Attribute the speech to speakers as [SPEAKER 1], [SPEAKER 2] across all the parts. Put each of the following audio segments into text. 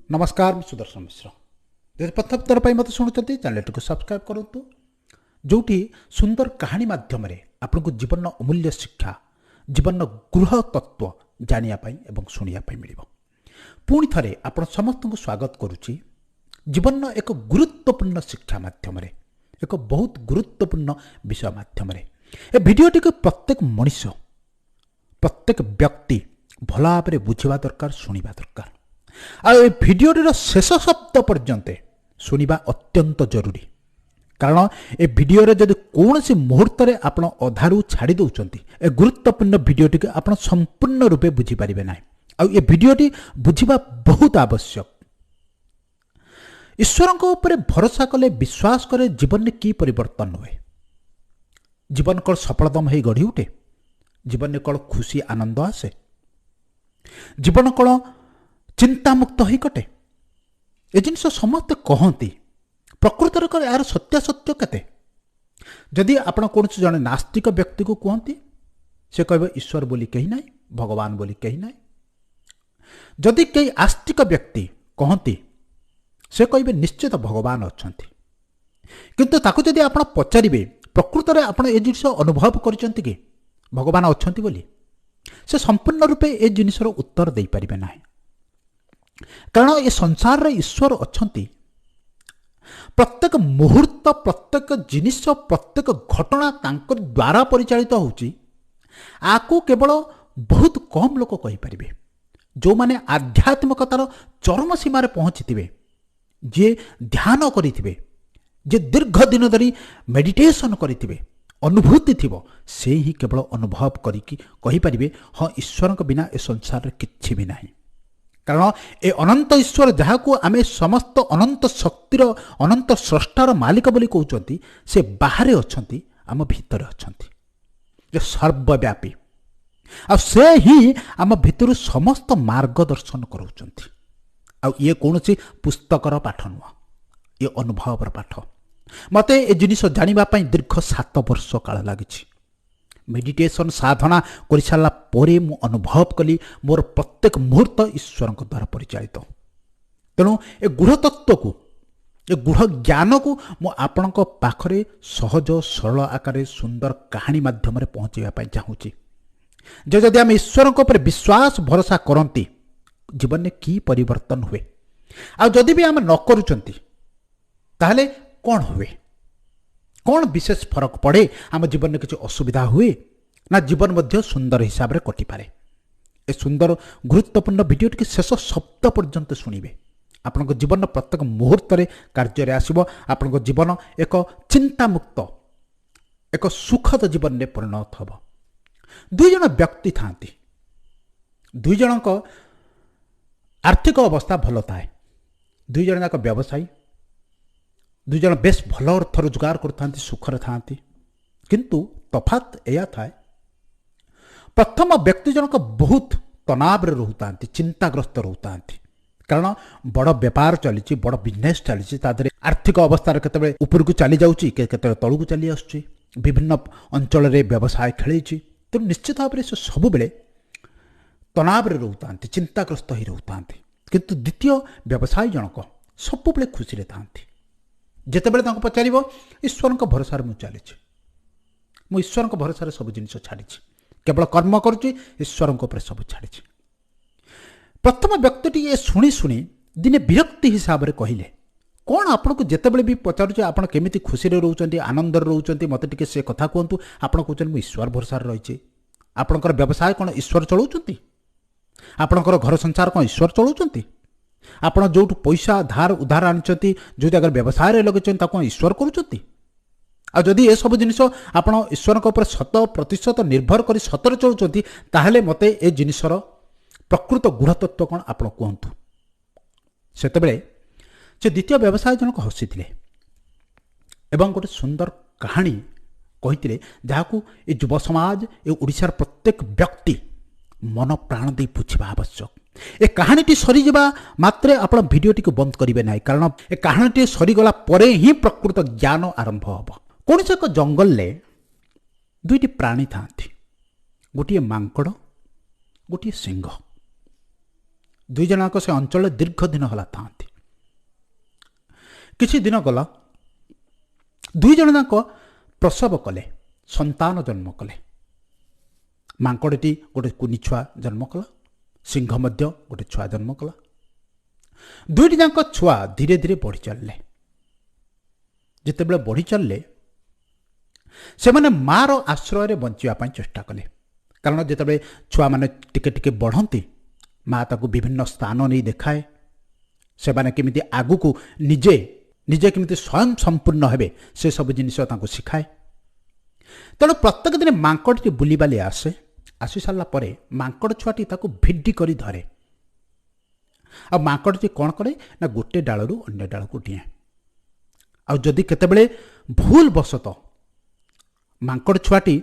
[SPEAKER 1] ନମସ୍କାର, ମୁଁ ସୁଦର୍ଶନ ମିଶ୍ର। ଯଦି ପ୍ରଥମ ଥର ପାଇଁ ମୋତେ ଶୁଣୁଛନ୍ତି, ଚ୍ୟାନେଲଟିକୁ ସବସ୍କ୍ରାଇବ୍ କରନ୍ତୁ, ଯେଉଁଠି ସୁନ୍ଦର କାହାଣୀ ମାଧ୍ୟମରେ ଆପଣଙ୍କୁ ଜୀବନର ଅମୂଲ୍ୟ ଶିକ୍ଷା, ଜୀବନର ଗୃହ ତତ୍ତ୍ୱ ଜାଣିବା ପାଇଁ ଏବଂ ଶୁଣିବା ପାଇଁ ମିଳିବ। ପୁଣି ଥରେ ଆପଣ ସମସ୍ତଙ୍କୁ ସ୍ୱାଗତ କରୁଛି ଜୀବନର ଏକ ଗୁରୁତ୍ୱପୂର୍ଣ୍ଣ ଶିକ୍ଷା ମାଧ୍ୟମରେ, ଏକ ବହୁତ ଗୁରୁତ୍ୱପୂର୍ଣ୍ଣ ବିଷୟ ମାଧ୍ୟମରେ। ଏ ଭିଡ଼ିଓଟିକୁ ପ୍ରତ୍ୟେକ ମଣିଷ, ପ୍ରତ୍ୟେକ ବ୍ୟକ୍ତି ଭଲ ଭାବରେ ବୁଝିବା ଦରକାର, ଶୁଣିବା ଦରକାର। ଆଉ ଏ ଭିଡ଼ିଓଟିର ଶେଷ ଶବ୍ଦ ପର୍ଯ୍ୟନ୍ତ ଶୁଣିବା ଅତ୍ୟନ୍ତ ଜରୁରୀ, କାରଣ ଏ ଭିଡ଼ିଓରେ ଯଦି କୌଣସି ମୁହୂର୍ତ୍ତରେ ଆପଣ ଅଧାରୁ ଛାଡ଼ି ଦେଉଛନ୍ତି, ଏ ଗୁରୁତ୍ୱପୂର୍ଣ୍ଣ ଭିଡ଼ିଓଟିକୁ ଆପଣ ସମ୍ପୂର୍ଣ୍ଣ ରୂପେ ବୁଝିପାରିବେ ନାହିଁ। ଆଉ ଏ ଭିଡ଼ିଓଟି ବୁଝିବା ବହୁତ ଆବଶ୍ୟକ। ଈଶ୍ୱରଙ୍କ ଉପରେ ଭରସା କଲେ, ବିଶ୍ୱାସ କଲେ ଜୀବନରେ କି ପରିବର୍ତ୍ତନ ହୁଏ? ଜୀବନ କ'ଣ ସଫଳତମ ହେଇ ଗଢ଼ି ଉଠେ? ଜୀବନରେ କ'ଣ ଖୁସି ଆନନ୍ଦ ଆସେ? ଜୀବନ କ'ଣ ଚିନ୍ତାମୁକ୍ତ ହୋଇ କଟେ? ଏ ଜିନିଷ ସମସ୍ତେ କହନ୍ତି, ପ୍ରକୃତରେ କ'ଣ ଏହାର ସତ୍ୟାସତ୍ୟ କେତେ? ଯଦି ଆପଣ କୌଣସି ଜଣେ ନାସ୍ତିକ ବ୍ୟକ୍ତିକୁ କୁହନ୍ତି, ସେ କହିବ ଈଶ୍ୱର ବୋଲି କେହି ନାହିଁ, ଭଗବାନ ବୋଲି କେହି ନାହିଁ। ଯଦି କେହି ଆସ୍ତିକ ବ୍ୟକ୍ତି କହନ୍ତି, ସେ କହିବେ ନିଶ୍ଚିତ ଭଗବାନ ଅଛନ୍ତି। କିନ୍ତୁ ତାକୁ ଯଦି ଆପଣ ପଚାରିବେ, ପ୍ରକୃତରେ ଆପଣ ଏ ଜିନିଷ ଅନୁଭବ କରିଛନ୍ତି କି ଭଗବାନ ଅଛନ୍ତି ବୋଲି, ସେ ସମ୍ପୂର୍ଣ୍ଣ ରୂପେ ଏ ଜିନିଷର ଉତ୍ତର ଦେଇପାରିବେ ନାହିଁ। କାରଣ ଏ ସଂସାରରେ ଈଶ୍ୱର ଅଛନ୍ତି, ପ୍ରତ୍ୟେକ ମୁହୂର୍ତ୍ତ, ପ୍ରତ୍ୟେକ ଜିନିଷ, ପ୍ରତ୍ୟେକ ଘଟଣା ତାଙ୍କ ଦ୍ୱାରା ପରିଚାଳିତ ହେଉଛି, ଆକୁ କେବଳ ବହୁତ କମ୍ ଲୋକ କହିପାରିବେ, ଯେଉଁମାନେ ଆଧ୍ୟାତ୍ମିକତାର ଚରମ ସୀମାରେ ପହଞ୍ଚିଥିବେ, ଯିଏ ଧ୍ୟାନ କରିଥିବେ, ଯିଏ ଦୀର୍ଘ ଦିନ ଧରି ମେଡିଟେସନ୍ କରିଥିବେ, ଅନୁଭୂତି ଥିବ, ସେ ହିଁ କେବଳ ଅନୁଭବ କରିକି କହିପାରିବେ, ହଁ, ଈଶ୍ୱରଙ୍କ ବିନା ଏ ସଂସାରରେ କିଛି ବି ନାହିଁ। କାରଣ ଏ ଅନନ୍ତ ଈଶ୍ୱର, ଯାହାକୁ ଆମେ ସମସ୍ତ ଅନନ୍ତ ଶକ୍ତିର, ଅନନ୍ତ ସ୍ରଷ୍ଟାର ମାଲିକ ବୋଲି କହୁଛନ୍ତି, ସେ ବାହାରେ ଅଛନ୍ତି, ଆମ ଭିତରେ ଅଛନ୍ତି, ଯେ ସର୍ବବ୍ୟାପୀ। ଆଉ ସେ ହିଁ ଆମ ଭିତରୁ ସମସ୍ତ ମାର୍ଗଦର୍ଶନ କରାଉଛନ୍ତି। ଆଉ ଇଏ କୌଣସି ପୁସ୍ତକର ପାଠ ନୁହଁ, ଇଏ ଅନୁଭବର ପାଠ। ମୋତେ ଏ ଜିନିଷ ଜାଣିବା ପାଇଁ ଦୀର୍ଘ 7 ବର୍ଷ କାଳ ଲାଗିଛି। ମେଡିଟେସନ୍ ସାଧନା କରିସାରିଲା ପରେ ମୁଁ ଅନୁଭବ କଲି ମୋର ପ୍ରତ୍ୟେକ ମୁହୂର୍ତ୍ତ ଈଶ୍ୱରଙ୍କ ଦ୍ୱାରା ପରିଚାଳିତ। ତେଣୁ ଏ ଗୂଢ଼ ତତ୍ତ୍ୱକୁ, ଏ ଗୂଢ଼ ଜ୍ଞାନକୁ ମୁଁ ଆପଣଙ୍କ ପାଖରେ ସହଜ ସରଳ ଆକାରରେ ସୁନ୍ଦର କାହାଣୀ ମାଧ୍ୟମରେ ପହଞ୍ଚାଇବା ପାଇଁ ଚାହୁଁଛି, ଯେ ଯଦି ଆମେ ଈଶ୍ୱରଙ୍କ ଉପରେ ବିଶ୍ୱାସ ଭରସା କରନ୍ତି, ଜୀବନରେ କି ପରିବର୍ତ୍ତନ ହୁଏ, ଆଉ ଯଦି ବି ଆମେ ନ କରୁଛନ୍ତି ତାହେଲେ କ'ଣ ହୁଏ, କ'ଣ ବିଶେଷ ଫରକ ପଡ଼େ, ଆମ ଜୀବନରେ କିଛି ଅସୁବିଧା ହୁଏ ନା ଜୀବନ ମଧ୍ୟ ସୁନ୍ଦର ହିସାବରେ କଟିପାରେ। ଏ ସୁନ୍ଦର ଗୁରୁତ୍ୱପୂର୍ଣ୍ଣ ଭିଡ଼ିଓଟିକୁ ଶେଷ ଶବ୍ଦ ପର୍ଯ୍ୟନ୍ତ ଶୁଣିବେ, ଆପଣଙ୍କ ଜୀବନର ପ୍ରତ୍ୟେକ ମୁହୂର୍ତ୍ତରେ କାର୍ଯ୍ୟରେ ଆସିବ। ଆପଣଙ୍କ ଜୀବନ ଏକ ଚିନ୍ତାମୁକ୍ତ, ଏକ ସୁଖଦ ଜୀବନରେ ପରିଣତ ହେବ। ଦୁଇ ଜଣ ବ୍ୟକ୍ତି ଥାଆନ୍ତି, ଦୁଇ ଜଣଙ୍କ ଆର୍ଥିକ ଅବସ୍ଥା ଭଲ ଥାଏ, ଦୁଇ ଜଣ ଯାକ ବ୍ୟବସାୟୀ, ଦୁଇ ଜଣ ବେଶ ଭଲ ଅର୍ଥ ରୋଜଗାର କରୁଥାନ୍ତି, ସୁଖରେ ଥାଆନ୍ତି। କିନ୍ତୁ ତଫାତ୍ ଏଇଆ ଥାଏ, ପ୍ରଥମ ବ୍ୟକ୍ତି ଜଣକ ବହୁତ ତନାବରେ ରହୁଥାନ୍ତି, ଚିନ୍ତାଗ୍ରସ୍ତ ରହୁଥାନ୍ତି, କାରଣ ବଡ଼ ବେପାର ଚାଲିଛି, ବଡ଼ ବିଜନେସ୍ ଚାଲିଛି, ତା ଦେହରେ ଆର୍ଥିକ ଅବସ୍ଥାରେ କେତେବେଳେ ଉପରକୁ ଚାଲି ଯାଉଛି, କେତେବେଳେ ତଳକୁ ଚାଲି ଆସୁଛି, ବିଭିନ୍ନ ଅଞ୍ଚଳରେ ବ୍ୟବସାୟ ଖେଳେଇଛି। ତେଣୁ ନିଶ୍ଚିତ ଭାବରେ ସେ ସବୁବେଳେ ତନାବରେ ରହୁଥାନ୍ତି, ଚିନ୍ତାଗ୍ରସ୍ତ ହୋଇ ରହୁଥାନ୍ତି। କିନ୍ତୁ ଦ୍ୱିତୀୟ ବ୍ୟବସାୟୀ ଜଣକ ସବୁବେଳେ ଖୁସିରେ ଥାଆନ୍ତି। ଯେତେବେଳେ ତାଙ୍କୁ ପଚାରିବ, ଈଶ୍ୱରଙ୍କ ଭରସାରେ ମୁଁ ଚାଲିଛି, ମୁଁ ଈଶ୍ୱରଙ୍କ ଭରସାରେ ସବୁ ଜିନିଷ ଛାଡ଼ିଛି, କେବଳ କର୍ମ କରୁଛି, ଈଶ୍ୱରଙ୍କ ଉପରେ ସବୁ ଛାଡ଼ିଛି। ପ୍ରଥମ ବ୍ୟକ୍ତିଟି ଏ ଶୁଣି ଶୁଣି ଦିନେ ବିରକ୍ତି ହିସାବରେ କହିଲେ, କ'ଣ ଆପଣଙ୍କୁ ଯେତେବେଳେ ବି ପଚାରୁଛି ଆପଣ କେମିତି ଖୁସିରେ ରହୁଛନ୍ତି, ଆନନ୍ଦରେ ରହୁଛନ୍ତି, ମୋତେ ଟିକେ ସେ କଥା କୁହନ୍ତୁ, ଆପଣ କହୁଛନ୍ତି ମୁଁ ଈଶ୍ୱର ଭରସାରେ ରହିଛି। ଆପଣଙ୍କର ବ୍ୟବସାୟ କ'ଣ ଈଶ୍ୱର ଚଳାଉଛନ୍ତି? ଆପଣଙ୍କର ଘର ସଂସାର କ'ଣ ଈଶ୍ୱର ଚଳାଉଛନ୍ତି? ଆପଣ ଯେଉଁଠୁ ପଇସା ଧାର ଉଧାର ଆଣିଛନ୍ତି, ଯେଉଁ ଜାଗାରେ ବ୍ୟବସାୟରେ ଲଗେଇଛନ୍ତି, ତାକୁ କ'ଣ ଈଶ୍ୱର କରୁଛନ୍ତି? ଆଉ ଯଦି ଏସବୁ ଜିନିଷ ଆପଣ ଈଶ୍ୱରଙ୍କ ଉପରେ 100% ନିର୍ଭର କରି ସତରେ ଚଳୁଛନ୍ତି, ତାହେଲେ ମୋତେ ଏ ଜିନିଷର ପ୍ରକୃତ ଗୂଢ଼ତତ୍ତ୍ୱ କ'ଣ ଆପଣ କୁହନ୍ତୁ। ସେତେବେଳେ ସେ ଦ୍ୱିତୀୟ ବ୍ୟବସାୟୀ ଜଣକ ହସିଥିଲେ ଏବଂ ଗୋଟେ ସୁନ୍ଦର କାହାଣୀ କହିଥିଲେ, ଯାହାକୁ ଏ ଯୁବ ସମାଜ, ଏ ଓଡ଼ିଶାର ପ୍ରତ୍ୟେକ ବ୍ୟକ୍ତି ମନ ପ୍ରାଣ ଦେଇ ବୁଝିବା ଆବଶ୍ୟକ। ଏ କାହାଣୀଟି ସରିଯିବା ମାତ୍ରେ ଆପଣ ଭିଡ଼ିଓଟିକୁ ବନ୍ଦ କରିବେ ନାହିଁ, କାରଣ ଏ କାହାଣୀଟି ସରିଗଲା ପରେ ହିଁ ପ୍ରକୃତ ଜ୍ଞାନ ଆରମ୍ଭ ହେବ। କୌଣସି ଏକ ଜଙ୍ଗଲରେ ଦୁଇଟି ପ୍ରାଣୀ ଥାଆନ୍ତି, ଗୋଟିଏ ମାଙ୍କଡ଼, ଗୋଟିଏ ସିଂହ। ଦୁଇ ଜଣଙ୍କ ସେ ଅଞ୍ଚଳରେ ଦୀର୍ଘ ଦିନ ହେଲା ଥାଆନ୍ତି। କିଛି ଦିନ ଗଲା, ଦୁଇ ଜଣ ଯାକ ପ୍ରସବ କଲେ, ସନ୍ତାନ ଜନ୍ମ କଲେ। ମାଙ୍କଡ଼ଟି ଗୋଟେ କୁନି ଛୁଆ ଜନ୍ମ କଲା, ସିଂହ ମଧ୍ୟ ଗୋଟେ ଛୁଆ ଜନ୍ମ କଲା। ଦୁଇଟି ଯାକ ଛୁଆ ଧୀରେ ଧୀରେ ବଢ଼ି ଚାଲିଲେ। ଯେତେବେଳେ ବଢ଼ି ଚାଲିଲେ, ସେମାନେ ମାଆର ଆଶ୍ରୟରେ ବଞ୍ଚିବା ପାଇଁ ଚେଷ୍ଟା କଲେ। କାରଣ ଯେତେବେଳେ ଛୁଆମାନେ ଟିକେ ଟିକେ ବଢ଼ନ୍ତି, ମା ତାକୁ ବିଭିନ୍ନ ସ୍ଥାନ ନେଇ ଦେଖାଏ। ସେମାନେ କେମିତି ଆଗକୁ ନିଜେ ନିଜେ କେମିତି ସ୍ୱୟଂ ସମ୍ପୂର୍ଣ୍ଣ ହେବେ, ସେସବୁ ଜିନିଷ ତାଙ୍କୁ ଶିଖାଏ। ତେଣୁ ପ୍ରତ୍ୟେକ ଦିନ ମାଙ୍କଡ଼ଟି ବୁଲିବାଲି ଆସେ। ଆସି ସାରିଲା ପରେ ମାଙ୍କଡ଼ ଛୁଆଟି ତାକୁ ଭିଡ଼ି କରି ଧରେ। ଆଉ ମାଙ୍କଡ଼ଟି କ'ଣ କରେ ନା, ଗୋଟେ ଡାଳରୁ ଅନ୍ୟ ଡାଳକୁ ଡିଏଁ। ଆଉ ଯଦି କେତେବେଳେ ଭୁଲ ବଶତଃ ମାଙ୍କଡ଼ ଛୁଆଟି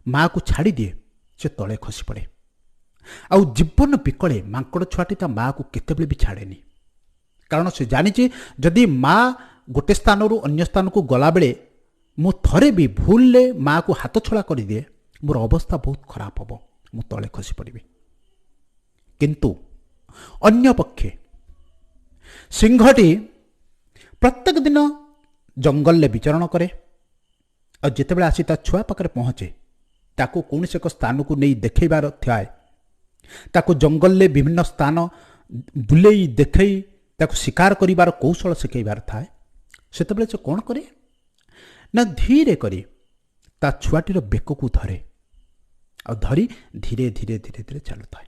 [SPEAKER 1] ମାଆକୁ ଛାଡ଼ିଦିଏ, ସେ ତଳେ ଖସି ପଡ଼େ। ଆଉ ଜୀବନ ବିକଳେ ମାଙ୍କଡ଼ ଛୁଆଟି ତା ମାଆକୁ କେତେବେଳେ ବି ଛାଡ଼େନି। କାରଣ ସେ ଜାଣିଛି, ଯଦି ମା ଗୋଟେ ସ୍ଥାନରୁ ଅନ୍ୟ ସ୍ଥାନକୁ ଗଲାବେଳେ ମୁଁ ଥରେ ବି ଭୁଲରେ ମାଆକୁ ହାତ ଛଡ଼ା କରିଦିଏ, ମୋର ଅବସ୍ଥା ବହୁତ ଖରାପ ହେବ, ମୁଁ ତଳେ ଖସି ପଡ଼ିବି। କିନ୍ତୁ ଅନ୍ୟ ପକ୍ଷେ ସିଂହଟି ପ୍ରତ୍ୟେକ ଦିନ ଜଙ୍ଗଲରେ ବିଚରଣ କରେ। ଆଉ ଯେତେବେଳେ ଆସି ତା ଛୁଆ ପାଖରେ ପହଞ୍ଚେ, ତାକୁ କୌଣସି ଏକ ସ୍ଥାନକୁ ନେଇ ଦେଖେଇବାର ଥାଏ, ତାକୁ ଜଙ୍ଗଲରେ ବିଭିନ୍ନ ସ୍ଥାନ ବୁଲେଇ ଦେଖେଇ ତାକୁ ଶିକାର କରିବାର କୌଶଳ ଶିଖେଇବାର ଥାଏ, ସେତେବେଳେ ସେ କ'ଣ କରେ ନା, ଧୀରେ କରି ତା ଛୁଆଟିର ବେକକୁ ଧରେ ଆଉ ଧରି ଧୀରେ ଧୀରେ ଧୀରେ ଧୀରେ ଚାଲୁଥାଏ।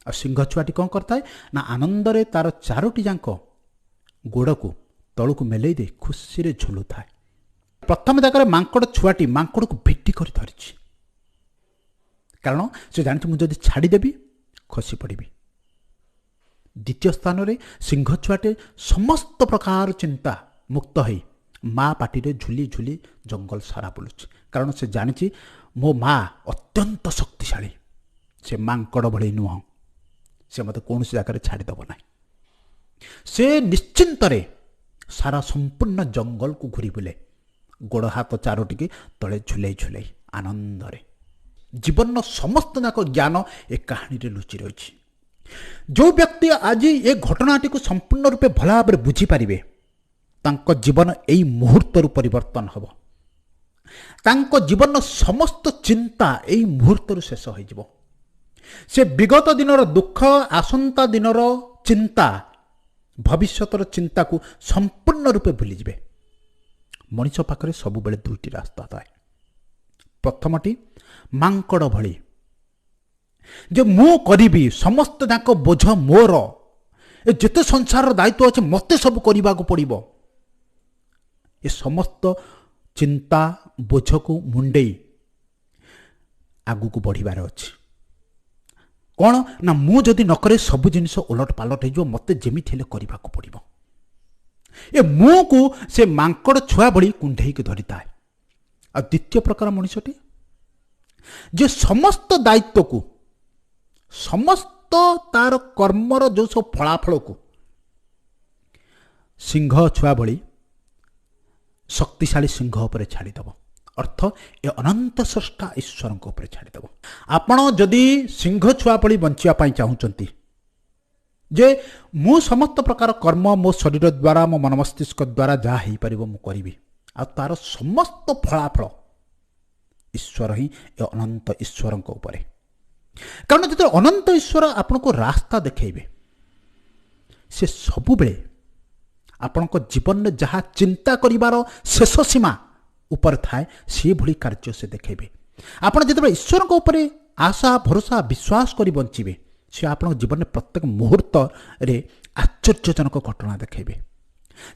[SPEAKER 1] ଆଉ ସିଂହ ଛୁଆଟି କ'ଣ କରିଥାଏ ନା, ଆନନ୍ଦରେ ତାର ଚାରୋଟି ଯାକ ଗୋଡ଼କୁ ତଳକୁ ମେଲେଇ ଦେଇ ଖୁସିରେ ଝୁଲୁଥାଏ। ପ୍ରଥମ ଜାଗାରେ ମାଙ୍କଡ଼ ଛୁଆଟି ମାଙ୍କଡ଼କୁ ଭିଟି କରି ଧରିଛି, କାରଣ ସେ ଜାଣିଛି ମୁଁ ଯଦି ଛାଡ଼ିଦେବି ଖସି ପଡ଼ିବି। ଦ୍ୱିତୀୟ ସ୍ଥାନରେ ସିଂହ ଛୁଆଟେ ସମସ୍ତ ପ୍ରକାର ଚିନ୍ତା ମୁକ୍ତ ହେଇ ମା ପାଟିରେ ଝୁଲି ଝୁଲି ଜଙ୍ଗଲ ସାରା ବୁଲୁଛି, କାରଣ ସେ ଜାଣିଛି ମୋ ମା ଅତ୍ୟନ୍ତ ଶକ୍ତିଶାଳୀ, ସେ ମାଙ୍କଡ଼ ଭଳି ନୁହଁ, ସେ ମୋତେ କୌଣସି ଜାଗାରେ ଛାଡ଼ିଦେବ ନାହିଁ। ସେ ନିଶ୍ଚିନ୍ତରେ ସାରା ସମ୍ପୂର୍ଣ୍ଣ ଜଙ୍ଗଲକୁ ଘୁରି ବୁଲେ, ଗୋଡ଼ ହାତ ଚାରୋଟିକି ତଳେ ଝୁଲେଇ ଝୁଲେଇ ଆନନ୍ଦରେ। ଜୀବନର ସମସ୍ତ ଯାକ ଜ୍ଞାନ ଏ କାହାଣୀରେ ଲୁଚି ରହିଛି। ଯେଉଁ ବ୍ୟକ୍ତି ଆଜି ଏ ଘଟଣାଟିକୁ ସମ୍ପୂର୍ଣ୍ଣ ରୂପେ ଭଲ ଭାବରେ ବୁଝିପାରିବେ, ତାଙ୍କ ଜୀବନ ଏଇ ମୁହୂର୍ତ୍ତରୁ ପରିବର୍ତ୍ତନ ହେବ। ତାଙ୍କ ଜୀବନର ସମସ୍ତ ଚିନ୍ତା ଏଇ ମୁହୂର୍ତ୍ତରୁ ଶେଷ ହୋଇଯିବ। ସେ ବିଗତ ଦିନର ଦୁଃଖ, ଆସନ୍ତା ଦିନର ଚିନ୍ତା, ଭବିଷ୍ୟତର ଚିନ୍ତାକୁ ସମ୍ପୂର୍ଣ୍ଣ ରୂପେ ଭୁଲିଯିବେ। ମଣିଷ ପାଖରେ ସବୁବେଳେ ଦୁଇଟି ରାସ୍ତା ଥାଏ। ପ୍ରଥମଟି ମାଙ୍କଡ଼ ଭଳି ଯେ ମୁଁ କରିବି, ସମସ୍ତ ଯାକ ବୋଝ ମୋର, ଏ ଯେତେ ସଂସାରର ଦାୟିତ୍ୱ ଅଛି ମୋତେ ସବୁ କରିବାକୁ ପଡ଼ିବ, ଏ ସମସ୍ତ ଚିନ୍ତା ବୋଝକୁ ମୁଣ୍ଡେଇ ଆଗକୁ ବଢ଼ିବାର ଅଛି। କ'ଣ ନା, ମୁଁ ଯଦି ନ କରେ ସବୁ ଜିନିଷ ଓଲଟ ପାଲଟ ହେଇଯିବ, ମୋତେ ଯେମିତି ହେଲେ କରିବାକୁ ପଡ଼ିବ। ଏ ମୁଁକୁ ସେ ମାଙ୍କଡ଼ ଛୁଆ ଭଳି କୁଣ୍ଢେଇକି ଧରିଥାଏ। ଆଉ ଦ୍ୱିତୀୟ ପ୍ରକାର ମଣିଷଟି ଯେ ସମସ୍ତ ଦାୟିତ୍ୱକୁ, ସମସ୍ତ ତାର କର୍ମର ଯେଉଁ ସବୁ ଫଳାଫଳକୁ ସିଂହ ଛୁଆ ଭଳି ଶକ୍ତିଶାଳୀ ସିଂହ ଉପରେ ଛାଡ଼ିଦେବ, ଅର୍ଥ ଏ ଅନନ୍ତ ସ୍ରଷ୍ଟା ଈଶ୍ୱରଙ୍କ ଉପରେ ଛାଡ଼ିଦେବ। ଆପଣ ଯଦି ସିଂହ ଛୁଆ ଭଳି ବଞ୍ଚିବା ପାଇଁ ଚାହୁଁଛନ୍ତି ଯେ ମୁଁ ସମସ୍ତ ପ୍ରକାର କର୍ମ ମୋ ଶରୀର ଦ୍ୱାରା, ମୋ ମନ ମସ୍ତିଷ୍କ ଦ୍ୱାରା ଯାହା ହେଇପାରିବ ମୁଁ କରିବି, ଆଉ ତାର ସମସ୍ତ ଫଳାଫଳ ଈଶ୍ୱର ହିଁ, ଏ ଅନନ୍ତ ଈଶ୍ୱରଙ୍କ ଉପରେ। କାରଣ ଯେତେବେଳେ ଅନନ୍ତ ଈଶ୍ୱର ଆପଣଙ୍କୁ ରାସ୍ତା ଦେଖେଇବେ, ସେ ସବୁବେଳେ ଆପଣଙ୍କ ଜୀବନରେ ଯାହା ଚିନ୍ତା କରିବାର ଶେଷ ସୀମା ଉପରେ ଥାଏ, ସେଭଳି କାର୍ଯ୍ୟ ସେ ଦେଖେଇବେ। ଆପଣ ଯେତେବେଳେ ଈଶ୍ୱରଙ୍କ ଉପରେ ଆଶା, ଭରସା, ବିଶ୍ୱାସ କରି ବଞ୍ଚିବେ, ସେ ଆପଣଙ୍କ ଜୀବନରେ ପ୍ରତ୍ୟେକ ମୁହୂର୍ତ୍ତରେ ଆଶ୍ଚର୍ଯ୍ୟଜନକ ଘଟଣା ଦେଖେଇବେ।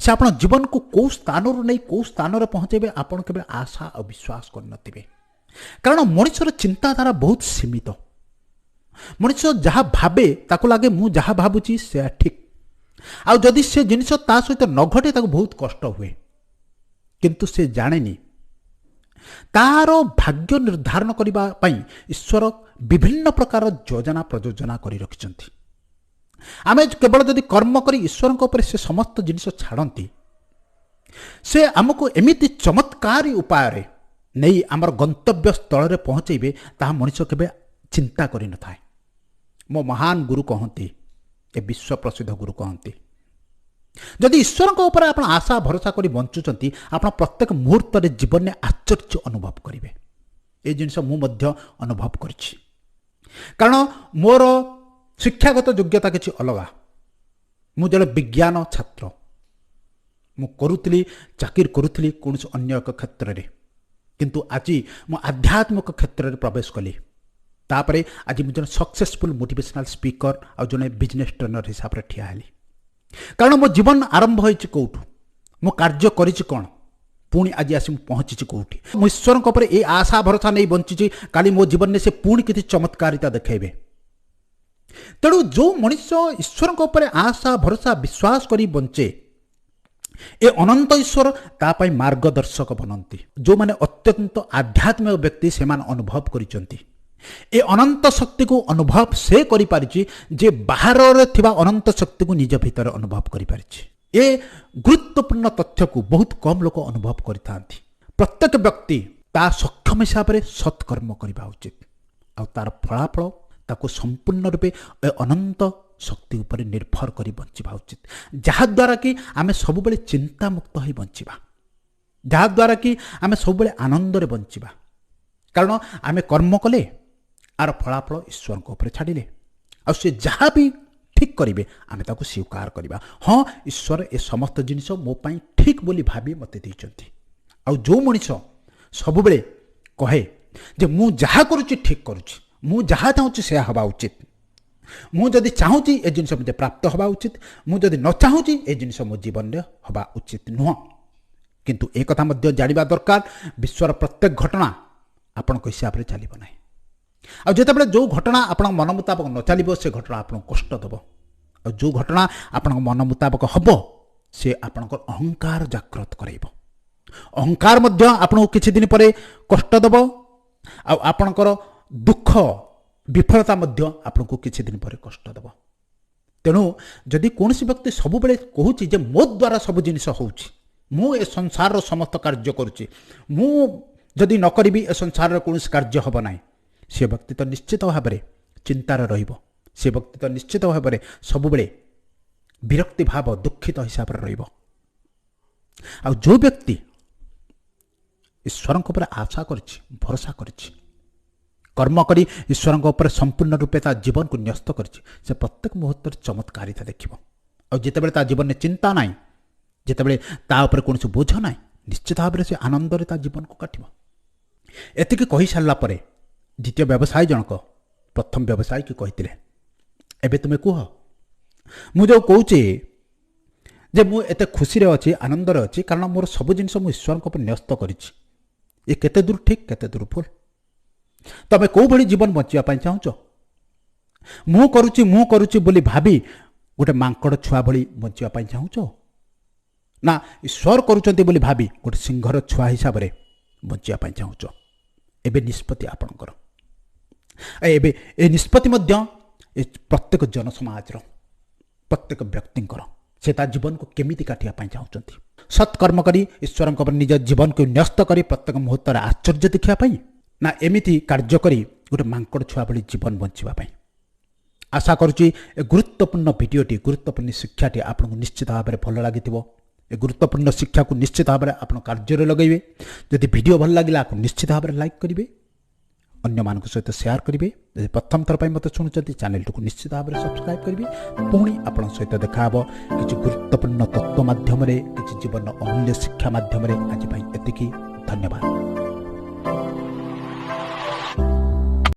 [SPEAKER 1] ସେ ଆପଣ ଜୀବନକୁ କେଉଁ ସ୍ଥାନରୁ ନେଇ କେଉଁ ସ୍ଥାନରେ ପହଞ୍ଚାଇବେ, ଆପଣ କେବେ ଆଶା ଆଉ ବିଶ୍ୱାସ କରିନଥିବେ। କାରଣ ମଣିଷର ଚିନ୍ତାଧାରା ବହୁତ ସୀମିତ। ମଣିଷ ଯାହା ଭାବେ ତାକୁ ଲାଗେ ମୁଁ ଯାହା ଭାବୁଛି ସେୟା ଠିକ୍, ଆଉ ଯଦି ସେ ଜିନିଷ ତା ସହିତ ନ ଘଟେ ତାକୁ ବହୁତ କଷ୍ଟ ହୁଏ। କିନ୍ତୁ ସେ ଜାଣେନି ତାର ଭାଗ୍ୟ ନିର୍ଦ୍ଧାରଣ କରିବା ପାଇଁ ଈଶ୍ୱର ବିଭିନ୍ନ ପ୍ରକାର ଯୋଜନା ପ୍ରଯୋଜନା କରି ରଖିଛନ୍ତି। ଆମେ କେବଳ ଯଦି କର୍ମ କରି ଈଶ୍ୱରଙ୍କ ଉପରେ ସେ ସମସ୍ତ ଜିନିଷ ଛାଡ଼ନ୍ତି, ସେ ଆମକୁ ଏମିତି ଚମତ୍କାରୀ ଉପାୟରେ ନେଇ ଆମର ଗନ୍ତବ୍ୟ ସ୍ଥଳରେ ପହଞ୍ଚେଇବେ, ତାହା ମଣିଷ କେବେ ଚିନ୍ତା କରିନଥାଏ। ମୋ ମହାନ ଗୁରୁ କହନ୍ତି ଏ ବିଶ୍ୱ ପ୍ରସିଦ୍ଧ ଗୁରୁ କହନ୍ତି। ଯଦି ଈଶ୍ୱରଙ୍କ ଉପରେ ଆପଣ ଆଶା ଭରସା କରି ବଞ୍ଚୁଛନ୍ତି, ଆପଣ ପ୍ରତ୍ୟେକ ମୁହୂର୍ତ୍ତରେ ଜୀବନରେ ଆଶ୍ଚର୍ଯ୍ୟ ଅନୁଭବ କରିବେ। ଏ ଜିନିଷ ମୁଁ ମଧ୍ୟ ଅନୁଭବ କରିଛି, କାରଣ ମୋର ଶିକ୍ଷାଗତ ଯୋଗ୍ୟତା କିଛି ଅଲଗା। ମୁଁ ଜଣେ ବିଜ୍ଞାନ ଛାତ୍ର, ମୁଁ କରୁଥିଲି ଚାକିରି କରୁଥିଲି କୌଣସି ଅନ୍ୟ ଏକ କ୍ଷେତ୍ରରେ, କିନ୍ତୁ ଆଜି ମୁଁ ଆଧ୍ୟାତ୍ମିକ କ୍ଷେତ୍ରରେ ପ୍ରବେଶ କଲି। ତାପରେ ଆଜି ମୁଁ ଜଣେ ସକ୍ସେସଫୁଲ୍ ମୋଟିଭେସନାଲ୍ ସ୍ପିକର ଆଉ ଜଣେ ବିଜନେସ୍ ଟ୍ରେନର ହିସାବରେ ଠିଆ ହେଲି। କାରଣ ମୋ ଜୀବନ ଆରମ୍ଭ ହୋଇଛି କେଉଁଠୁ, ମୁଁ କାର୍ଯ୍ୟ କରିଛି କ'ଣ, ପୁଣି ଆଜି ଆସି ମୁଁ ପହଞ୍ଚିଛି କେଉଁଠି। ମୁଁ ଈଶ୍ୱରଙ୍କ ଉପରେ ଏ ଆଶା ଭରସା ନେଇ ବଞ୍ଚିଛି, କାଲି ମୋ ଜୀବନରେ ସେ ପୁଣି କିଛି ଚମତ୍କାରିତା ଦେଖାଇବେ। ତେଣୁ ଯେଉଁ ମଣିଷ ଈଶ୍ୱରଙ୍କ ଉପରେ ଆଶା ଭରସା ବିଶ୍ୱାସ କରି ବଞ୍ଚେ, ଏ ଅନନ୍ତ ଈଶ୍ୱର ତା ପାଇଁ ମାର୍ଗଦର୍ଶକ ବନନ୍ତି। ଯେଉଁମାନେ ଅତ୍ୟନ୍ତ ଆଧ୍ୟାତ୍ମିକ ବ୍ୟକ୍ତି, ସେମାନେ ଅନୁଭବ କରିଛନ୍ତି ଏ ଅନନ୍ତ ଶକ୍ତିକୁ। ଅନୁଭବ ସେ କରିପାରିଛି ଯେ ବାହାରରେ ଥିବା ଅନନ୍ତ ଶକ୍ତିକୁ ନିଜ ଭିତରେ ଅନୁଭବ କରିପାରିଛି। ଏ ଗୁରୁତ୍ୱପୂର୍ଣ୍ଣ ତଥ୍ୟକୁ ବହୁତ କମ୍ ଲୋକ ଅନୁଭବ କରିଥାନ୍ତି। ପ୍ରତ୍ୟେକ ବ୍ୟକ୍ତି ତା ସକ୍ଷମ ହିସାବରେ ସତ୍କର୍ମ କରିବା ଉଚିତ, ଆଉ ତାର ଫଳାଫଳ ତାକୁ ସମ୍ପୂର୍ଣ୍ଣ ରୂପେ ଏ ଅନନ୍ତ ଶକ୍ତି ଉପରେ ନିର୍ଭର କରି ବଞ୍ଚିବା ଉଚିତ, ଯାହାଦ୍ୱାରା କି ଆମେ ସବୁବେଳେ ଚିନ୍ତାମୁକ୍ତ ହୋଇ ବଞ୍ଚିବା, ଯାହାଦ୍ୱାରା କି ଆମେ ସବୁବେଳେ ଆନନ୍ଦରେ ବଞ୍ଚିବା। କାରଣ ଆମେ କର୍ମ କଲେ ଆର ଫଳାଫଳ ଈଶ୍ୱରଙ୍କ ଉପରେ ଛାଡ଼ିଲେ, ଆଉ ସେ ଯାହା ବି ଠିକ୍ କରିବେ ଆମେ ତାକୁ ସ୍ୱୀକାର କରିବା। ହଁ, ଈଶ୍ୱର ଏ ସମସ୍ତ ଜିନିଷ ମୋ ପାଇଁ ଠିକ୍ ବୋଲି ଭାବି ମୋତେ ଦେଇଛନ୍ତି। ଆଉ ଯେଉଁ ମଣିଷ ସବୁବେଳେ କହେ ଯେ ମୁଁ ଯାହା କରୁଛି ଠିକ୍ କରୁଛି, ମୁଁ ଯାହା ଚାହୁଁଛି ସେୟା ହେବା ଉଚିତ, ମୁଁ ଯଦି ଚାହୁଁଛି ଏ ଜିନିଷ ମୋତେ ପ୍ରାପ୍ତ ହେବା ଉଚିତ, ମୁଁ ଯଦି ନ ଚାହୁଁଛି ଏ ଜିନିଷ ମୋ ଜୀବନରେ ହେବା ଉଚିତ ନୁହଁ। କିନ୍ତୁ ଏ କଥା ମଧ୍ୟ ଜାଣିବା ଦରକାର, ବିଶ୍ୱର ପ୍ରତ୍ୟେକ ଘଟଣା ଆପଣଙ୍କ ହିସାବରେ ଚାଲିବ ନାହିଁ। ଆଉ ଯେତେବେଳେ ଯେଉଁ ଘଟଣା ଆପଣଙ୍କ ମନ ମୁତାବକ ନ ଚାଲିବ, ସେ ଘଟଣା ଆପଣଙ୍କୁ କଷ୍ଟ ଦେବ। ଆଉ ଯେଉଁ ଘଟଣା ଆପଣଙ୍କ ମନ ମୁତାବକ ହେବ, ସେ ଆପଣଙ୍କର ଅହଙ୍କାର ଜାଗ୍ରତ କରାଇବ। ଅହଙ୍କାର ମଧ୍ୟ ଆପଣଙ୍କୁ କିଛି ଦିନ ପରେ କଷ୍ଟ ଦେବ, ଆଉ ଆପଣଙ୍କର ଦୁଃଖ ବିଫଳତା ମଧ୍ୟ ଆପଣଙ୍କୁ କିଛି ଦିନ ପରେ କଷ୍ଟ ଦେବ। ତେଣୁ ଯଦି କୌଣସି ବ୍ୟକ୍ତି ସବୁବେଳେ କହୁଛି ଯେ ମୋ ଦ୍ୱାରା ସବୁ ଜିନିଷ ହେଉଛି, ମୁଁ ଏ ସଂସାରର ସମସ୍ତ କାର୍ଯ୍ୟ କରୁଛି, ମୁଁ ଯଦି ନ କରିବି ଏ ସଂସାରର କୌଣସି କାର୍ଯ୍ୟ ହେବ ନାହିଁ, ସେ ବ୍ୟକ୍ତି ତ ନିଶ୍ଚିତ ଭାବରେ ଚିନ୍ତାରେ ରହିବ। ସେ ବ୍ୟକ୍ତି ତ ନିଶ୍ଚିତ ଭାବରେ ସବୁବେଳେ ବିରକ୍ତି ଭାବ ଦୁଃଖିତ ହିସାବରେ ରହିବ। ଆଉ ଯେଉଁ ବ୍ୟକ୍ତି ଈଶ୍ୱରଙ୍କ ଉପରେ ଆଶା କରିଛି, ଭରସା କରିଛି, କର୍ମ କରି ଈଶ୍ୱରଙ୍କ ଉପରେ ସମ୍ପୂର୍ଣ୍ଣ ରୂପେ ତା ଜୀବନକୁ ନ୍ୟସ୍ତ କରିଛି, ସେ ପ୍ରତ୍ୟେକ ମୁହୂର୍ତ୍ତରେ ଚମତ୍କାରିତା ଦେଖିବ। ଆଉ ଯେତେବେଳେ ତା ଜୀବନରେ ଚିନ୍ତା ନାହିଁ, ଯେତେବେଳେ ତା ଉପରେ କୌଣସି ବୋଝ ନାହିଁ, ନିଶ୍ଚିତ ଭାବରେ ସେ ଆନନ୍ଦରେ ତା ଜୀବନକୁ କାଟିବ। ଏତିକି କହିସାରିଲା ପରେ ଦ୍ୱିତୀୟ ବ୍ୟବସାୟୀ ଜଣକ ପ୍ରଥମ ବ୍ୟବସାୟୀକୁ କହିଥିଲେ, ଏବେ ତୁମେ କୁହ, ମୁଁ ଯେଉଁ କହୁଛି ଯେ ମୁଁ ଏତେ ଖୁସିରେ ଅଛି, ଆନନ୍ଦରେ ଅଛି, କାରଣ ମୋର ସବୁ ଜିନିଷ ମୁଁ ଈଶ୍ୱରଙ୍କ ଉପରେ ନ୍ୟସ୍ତ କରିଛି, ଏ କେତେ ଦୂର ଠିକ୍, କେତେ ଦୂର ଭୁଲ? ତମେ କେଉଁଭଳି ଜୀବନ ବଞ୍ଚିବା ପାଇଁ ଚାହୁଁଛ? ମୁଁ କରୁଛି ମୁଁ କରୁଛି ବୋଲି ଭାବି ଗୋଟେ ମାଙ୍କଡ଼ ଛୁଆ ଭଳି ବଞ୍ଚିବା ପାଇଁ ଚାହୁଁଛ, ନା ଈଶ୍ୱର କରୁଛନ୍ତି ବୋଲି ଭାବି ଗୋଟେ ସିଂହର ଛୁଆ ହିସାବରେ ବଞ୍ଚିବା ପାଇଁ ଚାହୁଁଛ? ଏବେ ନିଷ୍ପତ୍ତି ଆପଣଙ୍କର। ଏବେ ଏ ନିଷ୍ପତ୍ତି ମଧ୍ୟ ଏ ପ୍ରତ୍ୟେକ ଜନସମାଜର, ପ୍ରତ୍ୟେକ ବ୍ୟକ୍ତିଙ୍କର, ସେ ତା ଜୀବନକୁ କେମିତି କାଟିବା ପାଇଁ ଚାହୁଁଛନ୍ତି। ସତ୍କର୍ମ କରି ଈଶ୍ୱରଙ୍କ ଉପରେ ନିଜ ଜୀବନକୁ ନ୍ୟସ୍ତ କରି ପ୍ରତ୍ୟେକ ମୁହୂର୍ତ୍ତରେ ଆଶ୍ଚର୍ଯ୍ୟ ଦେଖିବା ପାଇଁ, ନା ଏମିତି କାର୍ଯ୍ୟ କରି ଗୋଟେ ମାଙ୍କଡ଼ ଛୁଆ ଭଳି ଜୀବନ ବଞ୍ଚିବା ପାଇଁ? ଆଶା କରୁଛି ଏ ଗୁରୁତ୍ୱପୂର୍ଣ୍ଣ ଭିଡ଼ିଓଟି, ଗୁରୁତ୍ୱପୂର୍ଣ୍ଣ ଶିକ୍ଷାଟି ଆପଣଙ୍କୁ ନିଶ୍ଚିତ ଭାବରେ ଭଲ ଲାଗିଥିବ। ଏ ଗୁରୁତ୍ୱପୂର୍ଣ୍ଣ ଶିକ୍ଷାକୁ ନିଶ୍ଚିତ ଭାବରେ ଆପଣ କାର୍ଯ୍ୟରେ ଲଗାଇବେ। ଯଦି ଭିଡ଼ିଓ ଭଲ ଲାଗିଲା, ଆପଣ ନିଶ୍ଚିତ ଭାବରେ ଲାଇକ୍ କରିବେ, ଅନ୍ୟମାନଙ୍କ ସହିତ ସେୟାର କରିବେ। ଯଦି ପ୍ରଥମ ଥର ପାଇଁ ମୋତେ ଶୁଣୁଛନ୍ତି, ଚ୍ୟାନେଲଟିକୁ ନିଶ୍ଚିତ ଭାବରେ ସବସ୍କ୍ରାଇବ୍ କରିବେ। ପୁଣି ଆପଣଙ୍କ ସହିତ ଦେଖାହେବ କିଛି ଗୁରୁତ୍ୱପୂର୍ଣ୍ଣ ତତ୍ତ୍ୱ ମାଧ୍ୟମରେ, କିଛି ଜୀବନର ଅମୂଲ୍ୟ ଶିକ୍ଷା ମାଧ୍ୟମରେ। ଆଜି ପାଇଁ ଏତିକି, ଧନ୍ୟବାଦ।